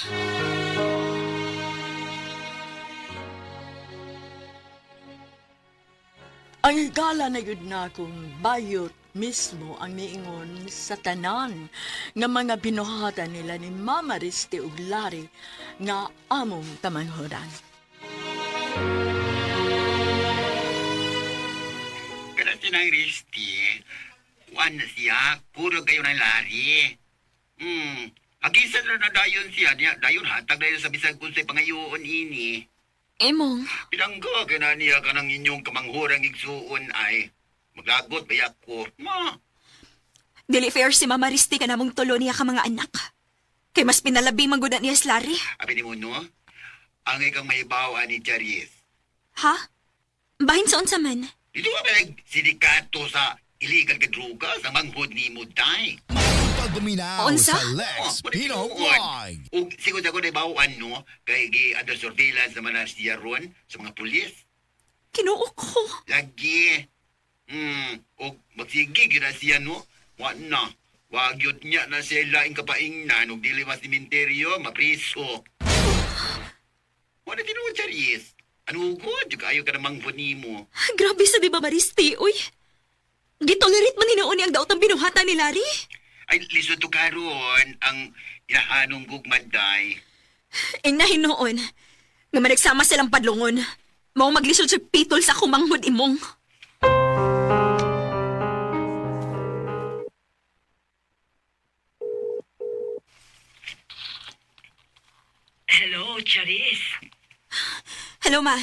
Ang higala na yun na kung bayot mismo ang niingon sa tanan nga mga binuhatan nila ni Mama Riste ug Larry nga among kamanghuran. Kada sinang Risti, wan na siya, kurog kayo ng lari. Agisan na na dayon siya, niya, dayon hatag dayon sa bisag kung sa'y pangayoon ini. Emong, Pinangga ka na niya ka ng inyong kamanghurang igsuon ay. Maglagot ba ko? Ma, dili fair si Mama Risti ka namong tulo niya ka mga anak. Kay mas pinalabi man gud na niya si Larry. abi ni mo no? Ang ikang mahibaw ni Charis. Ha? Bahin sa unsa man? Dito ka ba nagsidikato sa illegal ka droga sa manghod ni mo, day? Pagpaminaw Unsa? sa Lex Oh, Pino tinuod. Vlog. Ug sigod ako na bawaan no, kay gi under surveillance naman na siya ron sa mga pulis. Kinuo ko. Lagi. Og magsige gyud na siya no. Wa na. Wa gyud niya na siya laing kapaingnan ug dili mas sementeryo, mapriso. Wa na tinuod, Charis. Ano ko? Di kayo ka namang nimo. Grabe sa di Mama Risti, uy. Gitolerate man hinuon ni ang daotang binuhatan ni Larry. Ay, lisod to karon ang inahanong gugmaday. Ing na hinuon. Nga managsama silang padlungon. Mao maglisod sa pitol sa kumanghod imong. Hello, Charis. Hello, ma.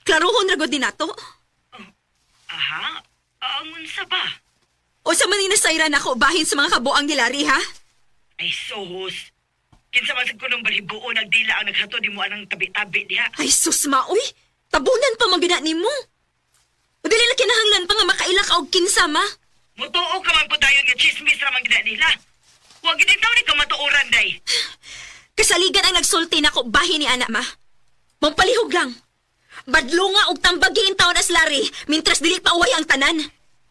Klarohon ra gud ni nato. Aha, ang unsa ba? O sa man nasayran ako bahin sa mga kabuang ni Larry, ha? Ay, sohos. Kinsa man sad kunong balhibuon nagdila ang naghatod nimo anang tabi-tabi diha. Ay, sus, ma, uy. Tabunan pa man gina nimo. O dili na kinahanglan pa nga makaila ka og kinsa, ma. Mutuo ka man po dayon nga chismis ra man gina nila. Wa gid taw ni ka matuoran day. Kasaligan ang nagsulti nako bahin ni ana, ma. Mampalihog lang. Badlunga og tambagi in taon as Larry, mintras dili pa uway ang tanan.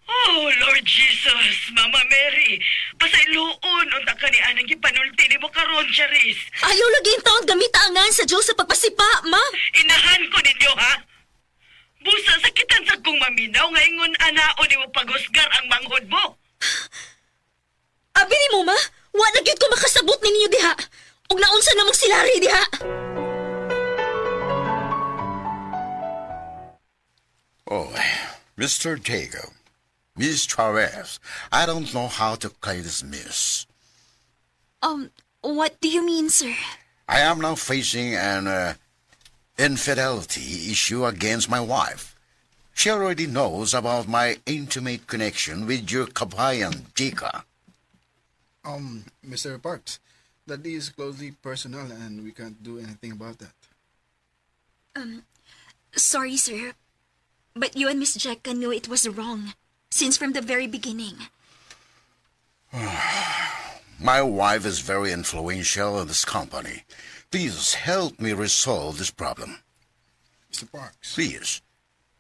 Oh, Lord Jesus, Mama Mary, pasayloon unta ka ni anang gipanulti nimo karon, Charis. Ayaw lagi in taon gamita angan sa Diyos sa pagpasipa, ma. Inahan ko ninyo, ha? Busa sakitan sa kong maminaw nga ingon anao nimo paghusgar ang manghod mo. Abi ni mo, ma, wa na gyud ko makasabot ninyo diha. Og naunsa na mong si Larry diha. Oh, Mr. Jacob, Miss Chavez, I don't know how to play this miss. What do you mean, sir? I am now facing an infidelity issue against my wife. She already knows about my intimate connection with your kabayan, Jika. Mr. Parks, that is closely personal and we can't do anything about that. Sorry, sir. But you and Miss Jekka knew it was wrong since from the very beginning. My wife is very influential in this company. Please help me resolve this problem. Mr. Parks. Please,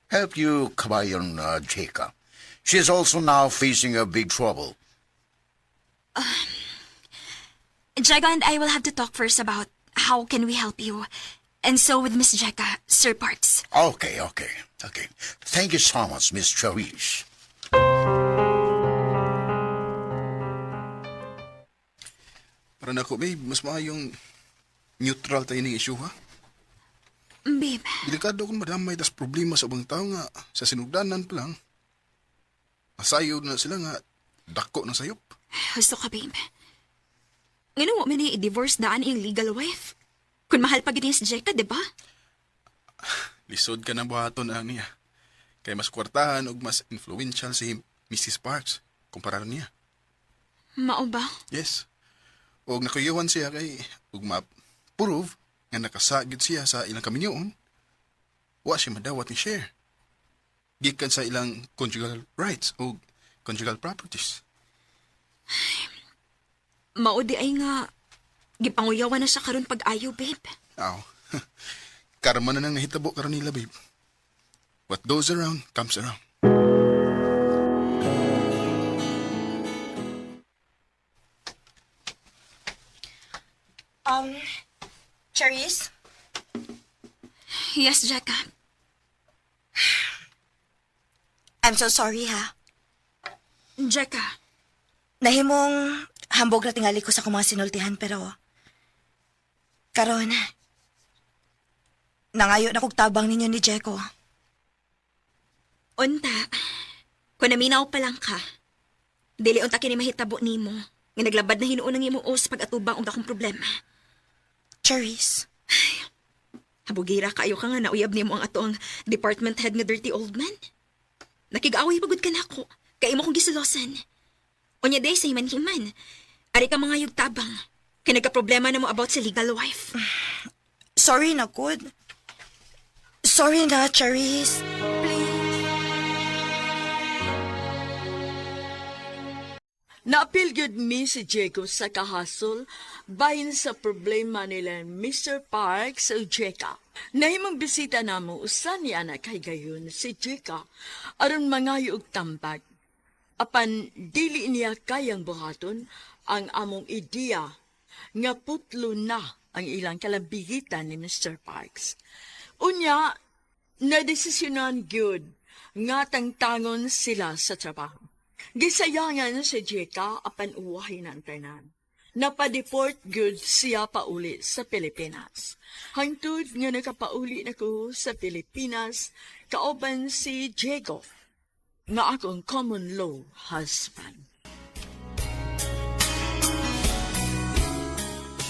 help you, kabayan Jika. She is also now facing a big trouble. Jekka and I will have to talk first about how can we help you. And so with Miss Jekka, Sir Parks. Okay. Thank you so much, Miss Cherish. Para nako, babe, mas maayong neutral tayo ning issue, ha? Babe, Delikado kung madamay tas problema sa ubang tao nga sa sinugdanan pa lang. Masayod na sila nga dako na sayop. gusto ka, babe. Ngano wa man niya i-divorce daan iyang legal wife? Kung mahal pa gid niya si Jekka, di ba? Lisod ka na buhaton ang niya. Kay mas kwartahan og mas influential si Mrs. Parks kumpara niya. Mao ba? Yes. Og nakuyuhan siya kay ug ma-prove nga nakasagid siya sa ilang kaminyoon. Wa siya madawat ni share. Gikan sa ilang conjugal rights o conjugal properties. Mao di ay nga. Gipanguyawan na siya karon pag-ayo, babe. Aw. Karma na nang nahitabo karon nila, babe. What goes around, comes around. Um, Charis? Yes, Jeka. I'm so sorry, ha. Jeka, Nahimong hambog na tingali ko sa akong mga sinultihan, pero karon, nangayo na kog tabang ninyo ni Jeko. unta. Kung naminaw pa lang ka, dili unta kini mahitabo nimo. Nga naglabad na hinuon ang imong os pag atubang og akong problema. Charis, Habugira kaayo ka nga nauyab nimo ang ato ang department head nga dirty old man. Nakig-away pagod ka nako. Kay imo kong gisulosan. Unya day sa himan-himan. Ari ka mga tabang. Kay nagka-problema na mo about sa legal wife. Sorry na, good. Sorry na, Charis. Please. Naapil gyud mi si Jacob sa kahasol bahin sa problema nila Mr. Parks o Jeka. Nahimong bisita namo usa ni anak kay gayon si Jeka aron mangayo og tambag. Apan dili niya kayang buhaton ang among ideya nga putlo na ang ilang kalambigitan ni Mr. Parks. Unya, nadesisyonan gyud nga tangtangon sila sa trabaho. Gisayangan si Jeka apan uwahin ang tanan. Napadeport gyud siya pauli sa Pilipinas. Hangtod nga nakapauli na ko sa Pilipinas, kauban si Diego, nga akong common law husband.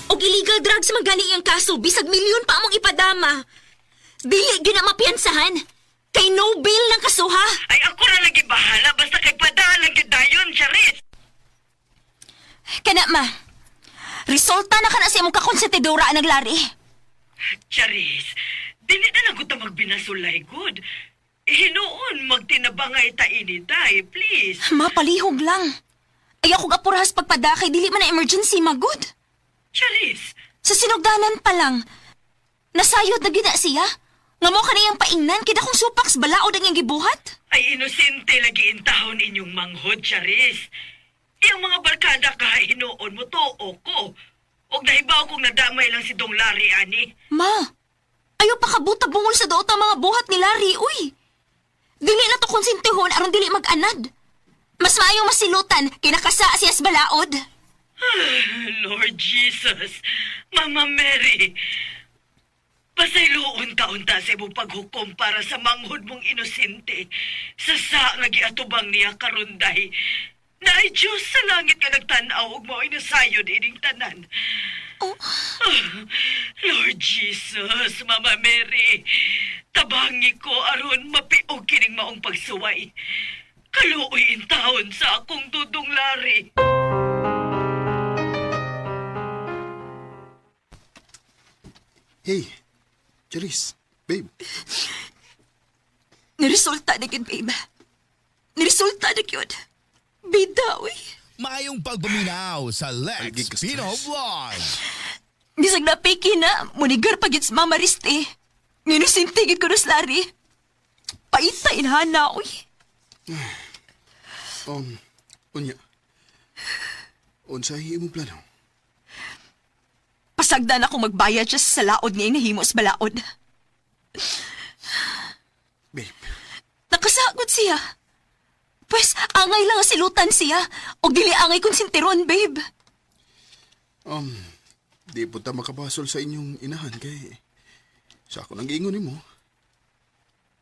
Og illegal drugs man gani iyang kaso, bisag milyon pa among ipadama. Dili gyud na mapiyansahan. Kay no bail ng kasuha. Ay, ako na lagi bahala. Basta kay padala gyud dayon, Charis. Kana ma. Resulta na kana sa imong kakonsentidora ang naglari. Charis, dili na lang ko ta magbinasulay, good. Hinuon, magtinabangay ta ini, day, please. Mapalihog lang. Ayaw kong apurahas pagpadakay, dili man na emergency, magud. Charis, Sa sinugdanan pa lang, nasayod na gina siya. Nga mo kaniyang paingnan, kida kong supaks balaod ang iyang gibuhat. ay inosente lagi intahon inyong manghod, Charis. Iyang mga barkada ka, hinuon mo, tuo ko. Og nahibaw kong nadamay lang si Dong Larry, ani. Ma, ayaw pa kabuta bungol sa doot ang mga buhat ni Larry, uy. Dili na to konsentihon aron dili mag-anad. Mas maayo masilutan, kinakasa siya sa balaod. Lord Jesus, Mama Mary, pasayloon taon-ta sa imong paghukom para sa manghod mong inosente. Sa sa nga giatubang niya karunday. Naay Diyos sa langit nga nagtan-aw ug mao'y nasayod ining tanan. Oh. Ah, Lord Jesus, Mama Mary, tabangi ko aron mapiog kining maong pagsuway. Kaluoy intawon sa akong dudong lari. Hey, Charis, babe. Niresulta na gyud, babe. Niresulta na gyud. Bida, uy. Maayong pagpaminaw sa Ay, Lex gigas Pino stress. Vlog. Bisag na piki na, munigar pagit sa Mama Riste. Ninusinti gid ko na sa Larry. Paita inhana, uy. Unya. Unsa imong plano? Pasagdan ako magbayad siya sa laod nga nahimo sa balaod. Babe, Nakasagot siya. Pues, angay lang ang silutan siya. O dili angay konsintiron, babe. um, di po ta makabasol sa inyong inahan kay sa ako nang giingon nimo.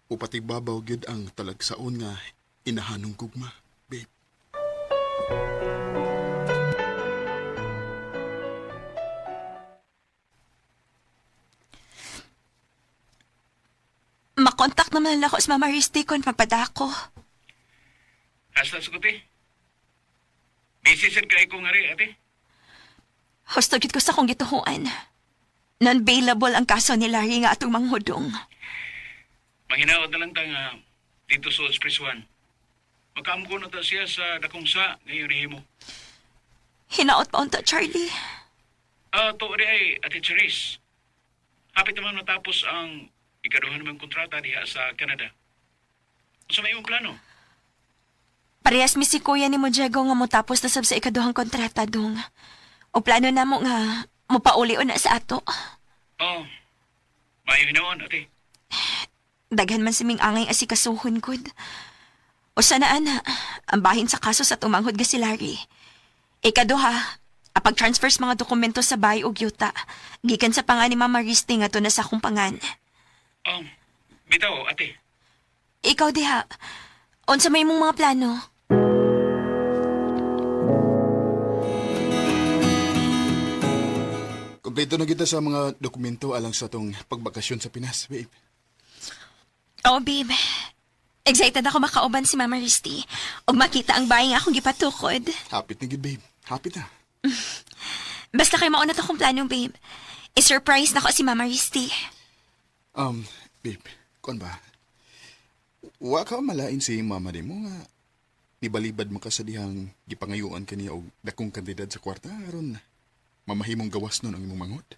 Upatigbabaw gyud ang talagsaon nga inahanong gugma, babe. Makontak naman lang ako sa Mama Risti kung magpadako. Hasta sa kuti. Busy sad kay ko ngari, ate. Husto gid ko sa akong gituhuan. Non-bailable ang kaso ni Larry nga atong manghudong. Mahinaot na lang ta nga dito sa Express One. Makaamko na ta siya sa dakong sa ngayon nihimo. Hinaot pa unta, Charlie. Ah, to di ay, Ate Cherise. Hapit naman matapos ang ikaduha namang kontrata diha sa Canada. Unsa may imong plano? Parehas mi si kuya ni mo Diego nga motapos na sab sa ikaduhang kontrata dong. O plano na mo nga mopauli na sa ato. Oh, maayo hinuon, ate. Daghan man siming angay asikasuhon gud. O sana ana, ang bahin sa kaso sa tumanghod ga si Larry. Ikaduha, apag transfer sa mga dokumento sa bahay og yuta, gikan sa pangan ni Mama Risti nga to na sa akong pangan. Oh, bitaw, ate. Ikaw diha, unsa may imong mga plano? Kompleto na kita sa mga dokumento alang sa atong pagbakasyon sa Pinas, babe. Oh, babe. Excited ako makauban si Mama Risti. Ug makita ang bahay nga akong gipatukod. Hapit na gid, babe. Hapit na. Basta kay mauna to akong plano, babe. I-surprise na ko si Mama Risti. Babe, kuan ba? Wa ka malain si mama nimo nga nibalibad mo ka sa dihang gipangayuan kaniya og dakong kantidad sa kwarta aron mamahimong gawas nun ang imong manghod.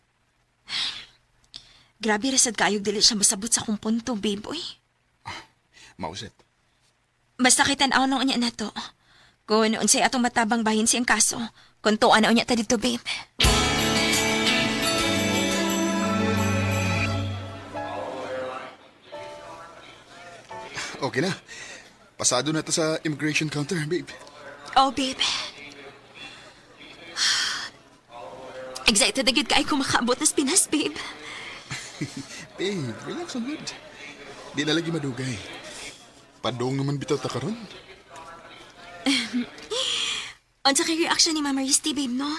Grabe ra sad kaayog dili siya masabot sa akong punto, babe. Uy. Mauset. Basta kay tan-aw na unya na to. Kung unsay atong matabang bahin siyang kaso, kung tuwa na unya ta dito, babe. Okay na. Pasado na to sa immigration counter, babe. Oh, babe. Excited na gyud kaayo ko makaabot nas Pinas, babe. Babe, relax on good. Di na lagi madugay. Padong naman bitaw ta karon. Unsa kay reaction ni Mama Risti, babe, no?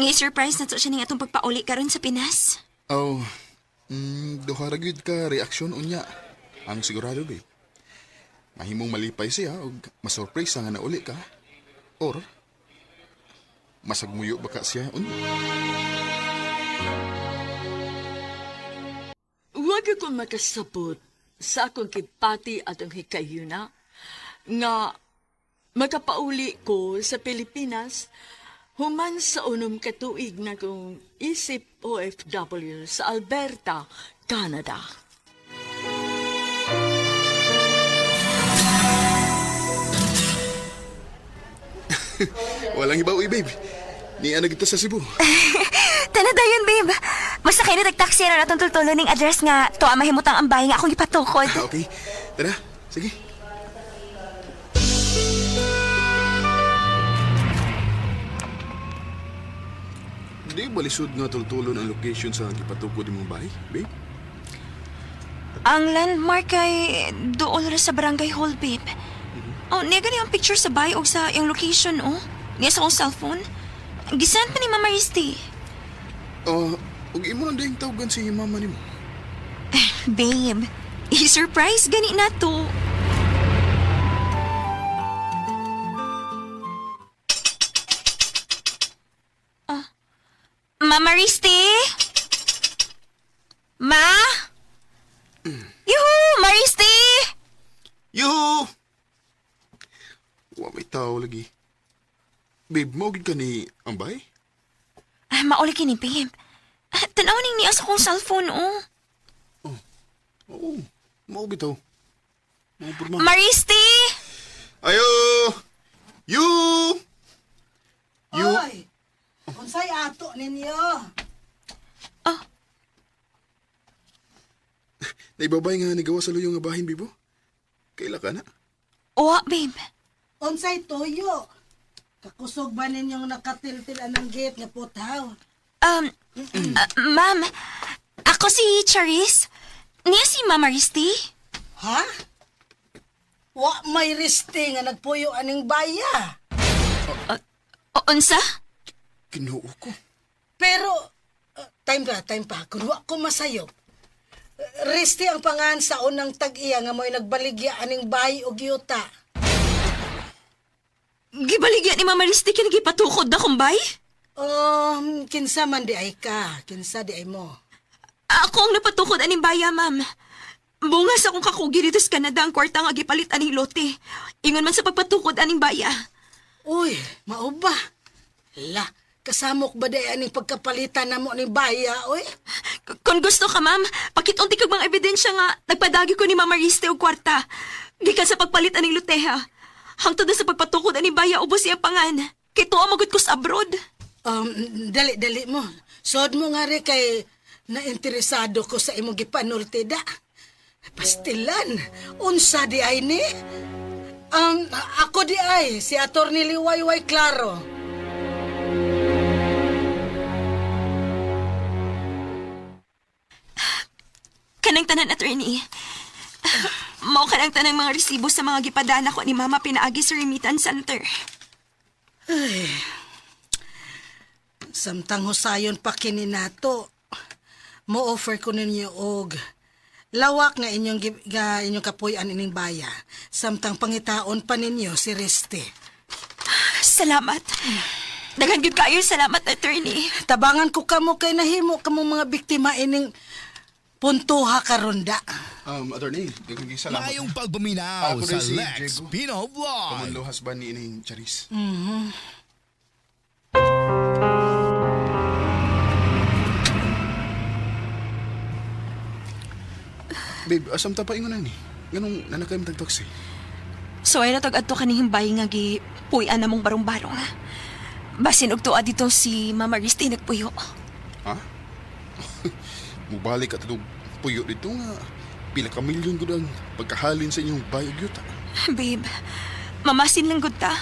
Nga surprise na to siya ning atong pagpauli karon sa Pinas. Oh, duha ra gyud ka reaksyon unya. Ang sigurado, babe. Mahimong malipay siya og masurprise nga nauli ka. Or masagmuyo ba ka siya unya. Huwag ako makasabot sa akong kipati at ang hikayuna nga makapauli ko sa Pilipinas human sa unom katuig na kong isip OFW sa Alberta, Canada. Walang iba, uy, babe. Niya na kita sa Cebu. Tana dayon, babe. Basta kayo nagtaksi na natong tultulo ning address nga tuwa mahimutang ang bahay nga akong gipatukod. Ah, okay. Tara, sige. Di ba lisod nga tultulon ang location sa gipatukod imong bahay, babe? Ang landmark ay dool ra sa barangay hall, babe. Oh, niya gani ang picture sa bahay og sa iyang location, oh. Niya sa akong cellphone. Gisend pa ni Mama Risti. Oh, ug imo nang dihing tawagan si mama nimo. Babe, i-surprise gani na to. Oh. Mama Risti? Ma? Yuhu! Maristi! Yuhu! Wa may tao lagi. Babe, mo gid ka ni ambay? Ah, mauli kini, babe. Ah, tanaw ning niya sa akong cellphone, oh. Oo, mao bitaw. Mao porma. Maristi! Ayo! You! You! Oy, unsay ato ninyo? Oh. Naibabay nga nigawa sa luyong nga bahin, bibo. Kaila ka na? Owa, babe. Unsay tuyo? Kakusog ba ninyong nakatiltil anang gate nga puthaw? Um, ma'am, ako si Charis. Niya si Mama Risti. Ha? Wa may risti nga nagpuyo aning baya. O, unsa? Kinuo ko. Pero time pa, time pa. Kun wa ko masayop. Risti ang pangan sa unang tag-iya nga mo'y nagbaligya aning bahay og yuta. Gibaligya ni Mama Risti kini gipatukod na kumbay? Kinsa man di ay ka, kinsa di ay mo. Ako ang napatukod aning baya, ma'am. Bunga sa akong kakugi dito sa Canada ang kwarta nga gipalit aning lote. Ingon man sa pagpatukod aning baya. Uy, mao ba? La, Kasamok ba day aning pagkapalitan namo ni Baya, oy? Kung gusto ka, ma'am, pakitunti kag mga ebidensya nga nagpadagi ko ni Mama Riste og kwarta. Gikan sa pagpalit aning luteha. Hangtod na sa pagpatukod ani baya ubos iya pangan. Kay tuwa magud ko sa abroad. Dali, dali mo. Sod mo nga rin kay nainteresado ko sa imong gipanulti da. Pastilan, unsa di ay ni? Ako di ay, si Atty. Liwayway Claro. Kanang tanan, attorney. Mao kanang tanang mga resibo sa mga gipadana ko ni Mama pinaagi sa remittance center. Ay, samtang husayon pa kini nato, mo-offer ko ninyo og lawak nga inyong, nga inyong kapuy-an ining baya. Samtang pangitaon pa ninyo si Reste. Salamat. Daghan gyud kayo salamat, attorney. Tabangan ko kamo kay nahimo kamo mga biktima ining puntuha karonda. Attorney, daghang salamat. Maayong pagpaminaw Ako sa rin si Lex Diego. Pino Vlog. Pamunlo husband ni ining Charis. Babe, asam ta pa ingon ni? Nganong nanakay mo tag-taxi? So ay natag adto kaning himbay nga gi puy-an namong barong-barong. Basin og tuwa dito si Mama Riste nagpuyo. Ha? Mubalik at itong puyo dito nga. Pila ka milyon gud ang pagkahalin sa inyong bayog yuta. Babe, mamasin lang gud ta.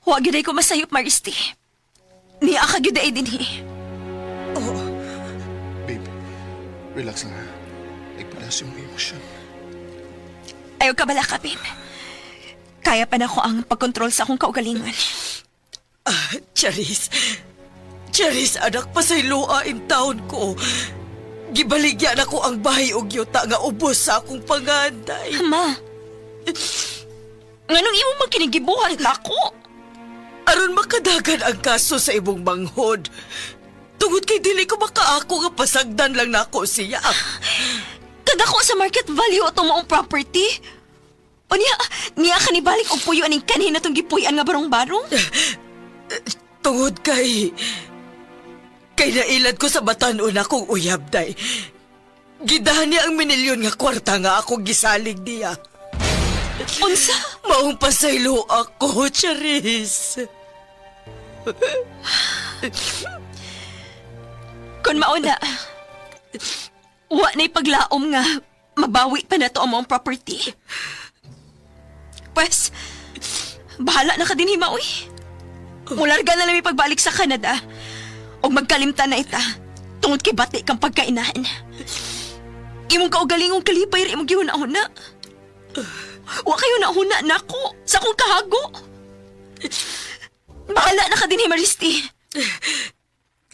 Wa gyud ay ko masayop, Maristi. Niya ka gyud ay dinhi. Oh, Babe, relax lang ha. Nagpalas yung emosyon. Ayaw ka bala ka, babe. Kaya pa na ko ang pagkontrol sa akong kaugalingon. Ah, Charis. Charis, anak, pasayloa in town ko. Gibaligyan ako ang bahay og yuta nga ubos sa akong panganday. Ma, nganong imo man kinigibuhat nako? Aron makadagan ang kaso sa imong manghod. Tungod kay dili ko makaako nga pasagdan lang nako siya. Kadako sa market value atong maong property. O niya, niya ka nibalik og puyo aning kanhin atong gipuy-an nga barong-barong? Tungod kay nailad ko sa batan-on akong uyab, day. Gidahan niya ang minilyon nga kwarta nga akong gisalig niya. Unsa? Maong pasaylo ako, Charis. Kun mauna, wa na'y paglaom nga mabawi pa na to ang maong property. Pwes, bahala na ka din himaoy. Mularga na lang may pagbalik sa Canada. Og magkalimtan na ita. Tungod kay bati kang pagkainahan. Imong kaugalingong kalipay ra imong gihuna-huna. Wa kayo nahuna nako sa akong kahago. Bahala na ka din, Maristi.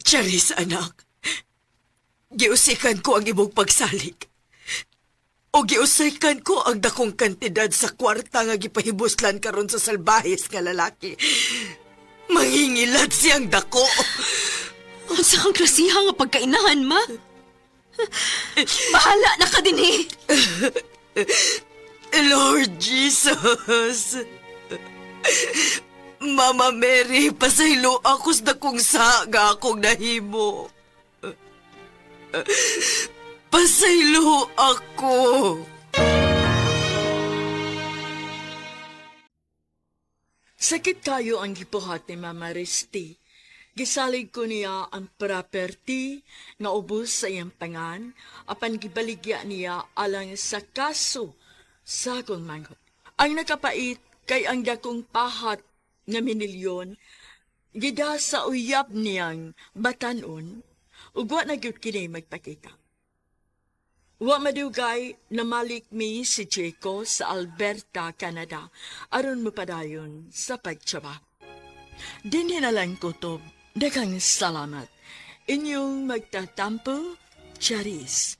Charis, anak. Giusikan ko ang imong pagsalig. O giusikan ko ang dakong kantidad sa kwarta nga gipahibuslan karon sa salbahis nga lalaki. Mangingilad siyang dako. Unsa kang klasiha nga pagkainahan, ma? Bahala na ka din eh. Lord Jesus. Mama Mary, pasaylo ako sa dakong saga akong nahimo. Pasaylo ako. Sakit kayo ang gibuhat ni Mama Risti. Gisalig ko niya ang property nga ubos sa iyang pangan, apan gibaligya niya alang sa kaso sa akong manghod. Ang nakapait kay ang dakong pahat nga minilyon, gida sa uyab niyang batanon, ug wa na gyud kini magpakita. Wa madugay namalik mi si Chico sa Alberta, Canada, aron mapadayon sa pagtsaba. Dinhi na lang kutob. Daghang salamat. Inyong magtatampo, Charis.